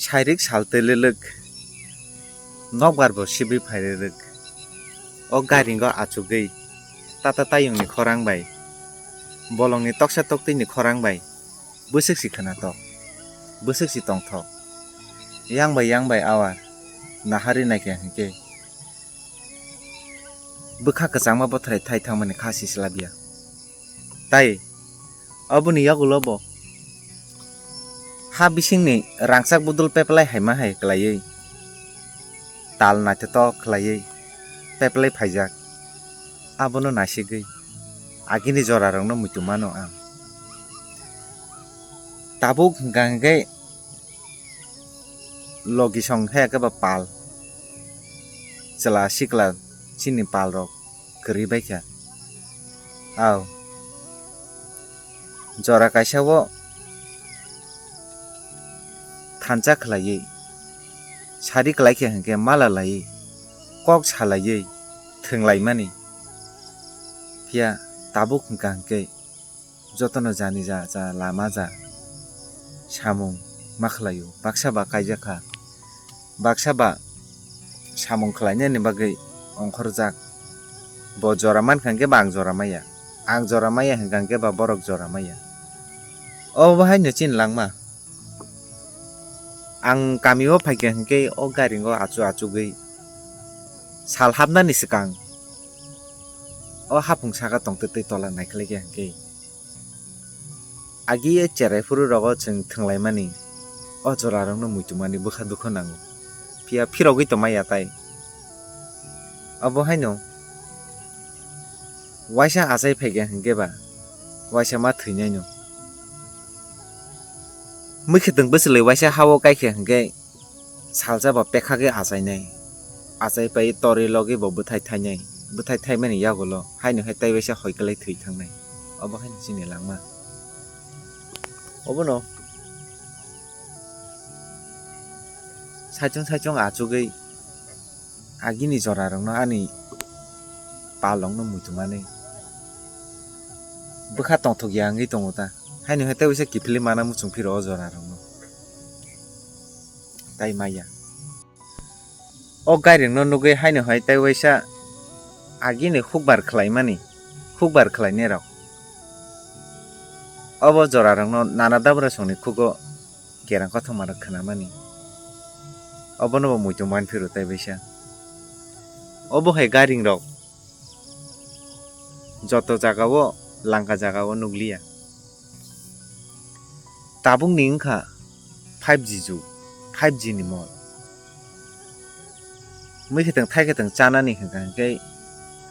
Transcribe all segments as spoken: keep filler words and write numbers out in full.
Thairik sal twlwlwk, nokbar bo sibwi phairwrwk. O gairingo achugwi, tata tayungni khorang bai, bolongni toksa toktwini khorang bai, bwswk si khwnathok, bwswk si tongthok. Yang bai yang bai awa nahari naikha hinkhe, bwkha kwchangma bothrai thai thangmani kha si slabya. Tai aboni yagulo bo ha bisingni rangchak budul peplai haima hai kwlaiwi, tal naithotok khwlaiwi peplai phaijak. Abono naisigwi agini jorarokno muitu mano ang. Tabuk hwnkha hwnkhe logi song khe eke ba pal, chwla sikla chini pal rok kwrwi bai kha. Au jora kaisa o thansa khwlaiwi sari kwlai khe hinkhe mala laiwi kok salaiwi thwnglaimani. Phiya tabuk hwnkha hinkhe jotono jani ja ja lama ja samung ma khlaio. Baksa ba kaijak kha, baksa ba samung khlainani bagwi ongkhorjak. Bo jora mankha hinkhe ba ang jora maya, ang jora maya hinkha hinkhe ba borok jora maya. Obo haino chini langma. Ang kamio phaikha hinkhe o gairingo achu achugwi sal hapnani swkang o hapung saka tongtwtwi tola naikhlaikha hinkhe, agi cherai phuru rogo chwng thwnglaimani o jorarokno muitumani bwkha dukhu nango, phiya phirogwi tongmaya tai. Obo haino waisa achai phaikha hinkhe ba waisa ma thwinaino. Mwkhwtwng bwchwlwi waisa ha-o kaikha hinkhe salsa bo pekhagwi achainai. Achai pai torwi logwi bo bwthai thainai. Bwthai thaimani yagulo haino hai tai waisa hoi kwlai thwi thangnai. Obo haino chini langma. Obono saichung saichung achugwi agini jorarokno ani palrokno muitu manwi bwkha tongthok ya wngwi tongo ta. Haino hai tei waisa kiphilwi mana muchung phiro o jorarokno. Tai maya. O gairingno nugwi haino hai tei waisa agini hukbar khlaimani, hukbar khlainairok. Obo jorarokno nana dabrasongni khugo kerang kothoma rok khwnamani. Obono bo muitu manphiro tai baisa. Obo hai gairing rok joto jaga o langka jaga o nukliya. Tabuk ni wngkha five G jug, five G ni mol. Mui khwtwng thai khwtwng chanani hwnkha hwnkhe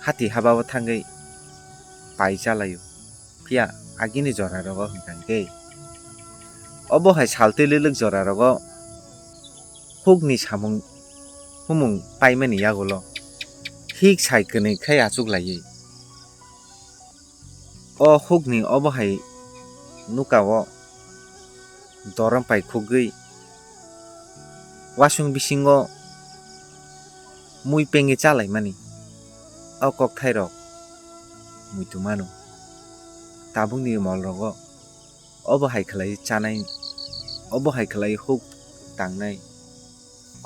hati haba o thangwi pai chalaio. Phiya agini jora rogo hwnkha hwnkhe obo hai sal twi lwlwk jora rogo hukni samung humung paimani yagulo hik sai kwnwi khai achuk laiwi o hukni obo hai nuka o dorom pai khugwi wasung bisingo mui pengwi chalaimani o kokthairok muitu mano. Tabukni molrogo obo hai khlai chanai, obo hai khlai huk tangnai,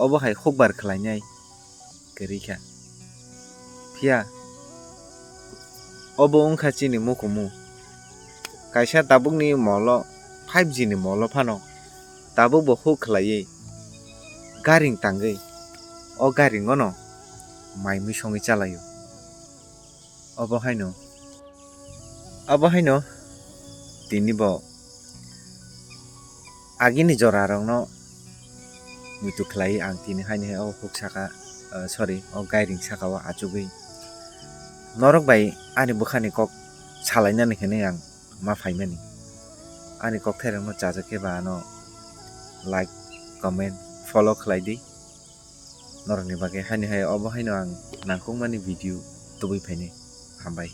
obo hai hukbar khlainai kwrwi kha. Phiya obo wngkha chini mukumu. Kaisa tabukni molo, five G ni molo phano tabuk bo huk khlaiwi garing tangwi o garingono mai mui songwi chalaio. Obo haino, obo haino tini bo agini jora rokno muitu khlai ang tini haino hai o huk saka, ah, sorry, o gairing saka o achugwi norok bai ani bwkhani kok salainani hinwi ang ma phaimani. Ani kokthairokno chajak khe ba ano like, comment, follow khlai di. Norokni bagwi haino hai obo haino ang nangkukmani video tubui phainai. Hambai.